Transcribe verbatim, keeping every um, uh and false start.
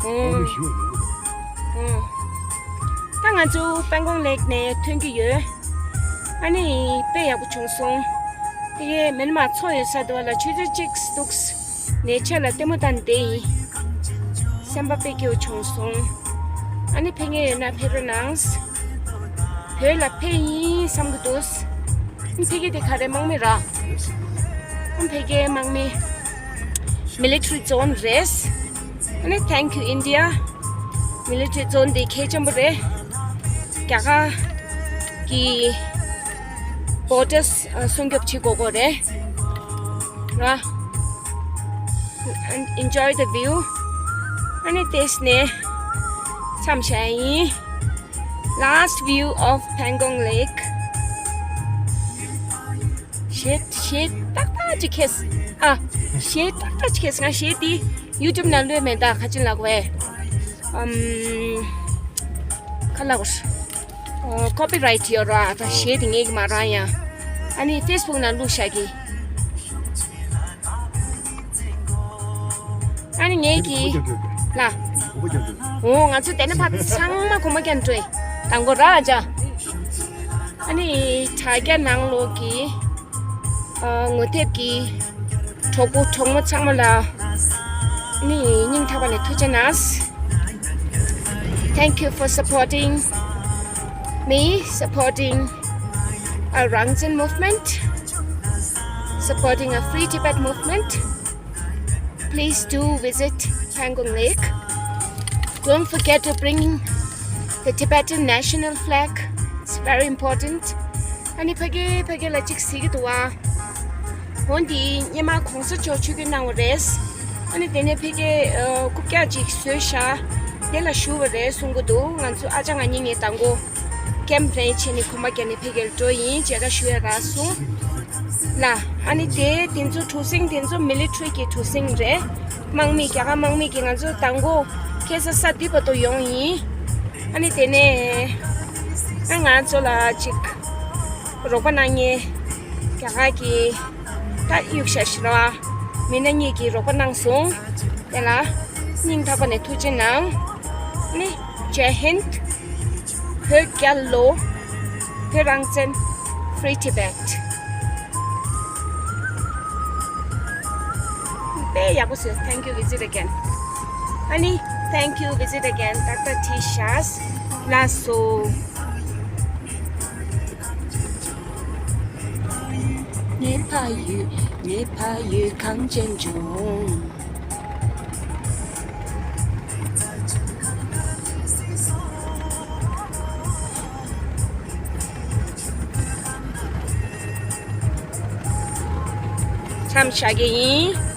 ཨོ། ཨོ། ད་ང་ཚོ་པན་ཀོང་ལེག་ནས་ཐོན་གྱི་ཡོད། ཨ་ནི་དཔེ་ཡག་པོ་བྱུང་སོང་། དེ་གའི་མི་མང་ཚོགས་ཡོད་ས་དུ་བ་ལ་ཆུ་ཚོད་གཅིག་འདུག་ནས་ཆེ་ལ་ལྟད་མོ་ལྟ་བསྡད་ཡིན། སེམས་པ་དཔེ་སྐྱིད་པོ་བྱུང་སོང་། ཨ་ནི་ཕེབས་མཁན་ཡོད་ན་ཕེབས་རོགས་གནང་། བོད་ལ་ཕེབས་ཡིན་བསམ་གྱི་འདུག་ཨ་ནི་ཕ་གི་དེ་ག་རེ་དམག་མི་ར། ཨ་ནི་ཕ་གིའི་དམག་མི། Military zone རེད། ཨ་ནི་Thank you India། Military zone དེ་གལ་ཆེན་པོ་རེད། རྒྱ་གར་གྱི་borders སྲུང་སྐྱོབ་བྱེད་དགོས་དགོས་རེད། ར། And enjoy the view. ཨ་ནི་དེས་ནས་མཚམས་བཞག་ཡིན། Last view of Pangong Lake. གཞས་གཞས་ཏག་ཏག་ཅིག་ཁེས། ཨ། གཞས་ཏག་ཏག་ཅིག་ཁེས། ང་གཞས་འདི་YouTube ནང་བླུགས་མེད་ད། ཁ་ཅིག་ལབ་དགོས། ཨམ། ཁ་ལག་ཨོ། copyright ཡོད་ར། ད་གཞས་འདི་ངེད་ཀྱི་མ་རང་ཡང་། ཨ་ནི་Facebook ནང་བླུགས་བཞག་གི། ཨ་ནི་ངེད་ཀྱི་ལ། འོ། ང་ཚོ་དེ་ནས་ཕར་ཚང་མ་གོམ་པ་རྒྱག་འགྲོ། དང་པོ་ར་ཨ་ཅག་ཨ་ནི་དྲ་རྒྱ་ནང་ལོགས་ཀྱི་ཨ། ངོ་དེབ་ཀྱི་གྲོགས་པོ་གྲོགས་མོ་ཚང་མ་ལ་ནི་སྙིང་ཐག་པ་ནས་ཐུགས་རྗེ་གནང་། Thank you for supporting me, supporting a Rangzen movement, supporting a Free Tibet movement. Please do visit Pangong Lake. Don't forget to bring the Tibetan national flag. It's very important. ཨ་ནི་ཕ་གི་ཕ་གི་ལ་གཅིག་གཟིགས་ཀྱི་འདུག་བ། འོན་ཏེ་སྔོན་མ་གོང་ས་མཆོག་ཆིབས་བསྒྱུར་གནང་བ་རེད། ཨ་ནི་དེ་ནས་ཕ་གི་ཨ། རྐུབ་བཀྱག་ཅིག་བཟོས་ཤག་དེ་ལ་བཞུགས་པ་རེད་གསུང་གི་འདུག་ང་ཚོ་ཨ་ཅག་ང་གཉིས་ངས་དང་པོ་ཀེམ་རེ་བྱས་ནས་གོམ་པ་བརྒྱབ་ནས་ཕ་གིར་འགྲོ་ཡིན། མཇལ་ཁ་ཞུ་ཡ་རག་སོང་། ལ། ཨ་ནི་དེ་དེ་ཚོ་གྲུ་གཟིངས་དེ་ཚོ་མི་ལི་ཊ་རི་གི་གྲུ་གཟིངས་རེད། དམག་མི་རྒྱ་གར་དམག་མི་གིས་ང་ཚོ་དང་པོ་ཁ་སང་ས་འདི་བར་དུ་ཡོང་ཡིན། ཨ་ནི་དེ་ནས་ཨ་ང་ཚོ་ལ་ཅིག་རོགས་པ་གནང་མཁན་རྒྱ་གར་གྱི་ད་གཡུག་ཤ་ཤི་ར་མི་སྣ་གཉིས་ཀྱིས་རོགས་པ་གནང་སོང་། དེ་ལ་སྙིང་ཐག་པ་ནས་ཐུགས་རྗེ་གནང་། ནི་Jai Hind། བོད་རྒྱལ་ལོ། བོད་རང་བཙན། Free Tibet། དཔེ་ཡག་པོ་བཟོས། Thank you, visit again. ཨ་ནི། Thank you, visit again. ཏག་ཏག་བྲིས་ཤག་ལགས་སོ། ངའི་ཕ་ཡུལ། ངའི་ཕ་ཡུལ་གངས་ཅན་ལྗོངས། མཚམས་བཞག་གི་ཡིན།